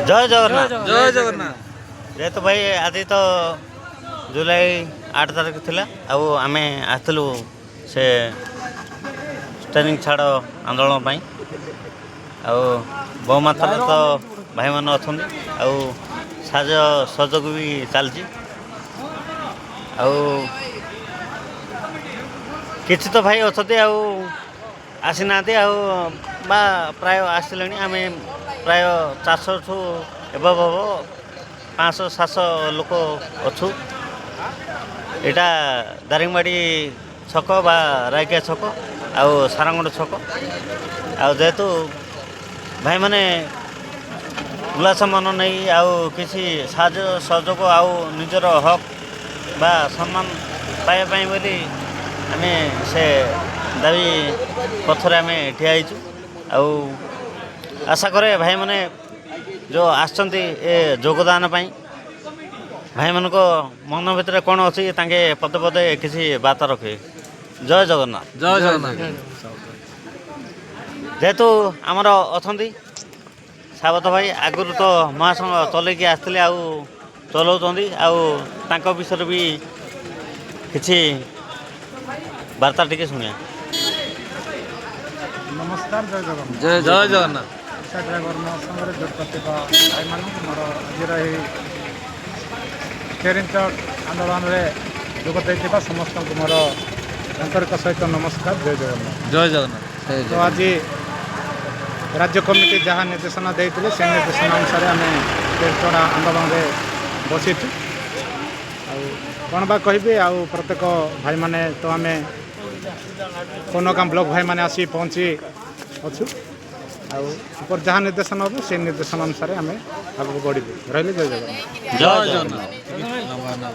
ଜୟ ଜଗନ୍ନାଥ। ଜୟ ଜଗନ୍ନାଥ। ଯେହେତୁ ଭାଇ ଆଜି ତ ଜୁଲାଇ 8 ତାରିଖ ଥିଲା, ଆଉ ଆମେ ଆସିଥିଲୁ ସେ ଷ୍ଟେରିଂ ଛାଡ଼ ଆନ୍ଦୋଳନ ପାଇଁ। ଆଉ ବହୁ ମାତ୍ରାରେ ତ ଭାଇମାନେ ଅଛନ୍ତି ଆଉ ସାହାଯ୍ୟ ସହଯୋଗ ବି ଚାଲିଛି। ଆଉ କିଛି ତ ଭାଇ ଅଛନ୍ତି ଆଉ ଆସିନାହାନ୍ତି, ଆଉ ବା ପ୍ରାୟ ଆସିଲେଣି। ଆମେ ପ୍ରାୟ 400ଠୁ ଏବଭ ହେବ, 500 700 ଲୋକ ଅଛୁ। ଏଇଟା ଦାରିଙ୍ଗବାଡ଼ି ଛକ ବା ରାଇକିଆ ଛକ ଆଉ ସାରଙ୍ଗଡ଼ ଛକ। ଆଉ ଯେହେତୁ ଭାଇମାନେ ଉଲ୍ଲାସ ମନ ନେଇ ଆଉ କିଛି ସାହାଯ୍ୟ ସହଯୋଗ ଆଉ ନିଜର ହକ୍ ବା ସମ୍ମାନ ପାଇବା ପାଇଁ ବୋଲି ଆମେ ସେ ଦାବି ପଥରେ ଆମେ ଠିଆ ହେଇଛୁ। ଆଉ ଆଶା କରେ ଭାଇମାନେ ଯେଉଁ ଆସିଛନ୍ତି ଏ ଯୋଗଦାନ ପାଇଁ, ଭାଇମାନଙ୍କ ମନ ଭିତରେ କ'ଣ ଅଛି ତାଙ୍କେ ପଦେ ପଦେ କିଛି ବାର୍ତ୍ତା ରଖିବେ। ଜୟ ଜଗନ୍ନାଥ। ଜୟ ଜଗନ୍ନାଥ। ଯେହେତୁ ଆମର ଅଛନ୍ତି ସାବତ ଭାଇ, ଆଗରୁ ତ ମହାସଂଘ ଚଲେଇକି ଆସିଥିଲେ ଆଉ ଚଲାଉଛନ୍ତି, ଆଉ ତାଙ୍କ ବିଷୟରେ ବି କିଛି ବାର୍ତ୍ତା ଟିକେ ଶୁଣିବା। ନମସ୍କାର, ଜୟ ଜଗନ୍ନାଥ। ଜୟ ଜୟ ଜଗନ୍ନାଥ। ଓଡ଼ିଶା ଡ୍ରାଇଭର ମହାସଂଘରେ ଯୋଗ ଥିବା ଭାଇମାନଙ୍କୁ, ମୋର ଆଜିର ଏହି ଷ୍ଟେରିଂ ଚଟ୍ ଆନ୍ଦୋଳନରେ ଯୋଗ ଦେଇଥିବା ସମସ୍ତଙ୍କୁ ମୋର ଆନ୍ତରିକ ସହିତ ନମସ୍କାର, ଜୟ ଜଗନ୍ନାଥ। ଜୟ ଜଗନ୍ନାଥ। ତ ଆଜି ରାଜ୍ୟ କମିଟି ଯାହା ନିର୍ଦ୍ଦେଶନା ଦେଇଥିଲେ, ସେ ନିର୍ଦ୍ଦେଶନା ଅନୁସାରେ ଆମେ ଷ୍ଟେରିଂ ଚଟ୍ ଆନ୍ଦୋଳନରେ ବସିଛୁ। ଆଉ କ'ଣ ବା କହିବି? ଆଉ ପ୍ରତ୍ୟେକ ଭାଇମାନେ ତ ଆମେ କୋନଗାଁ ବ୍ଲକ ଭାଇମାନେ ଆସି ପହଞ୍ଚି ଅଛୁ। ଆଉ ଉପରେ ଯାହା ନିର୍ଦ୍ଦେଶନା ହେବ, ସେ ନିର୍ଦ୍ଦେଶନା ଅନୁସାରେ ଆମେ ଆଗକୁ ବଢ଼ିବୁ। ରହିଲି, ଜୟ ଜଗନ୍ନାଥ। ଜୟ ଜଗନ୍ନାଥ। ଜଗନ୍ନାଥ।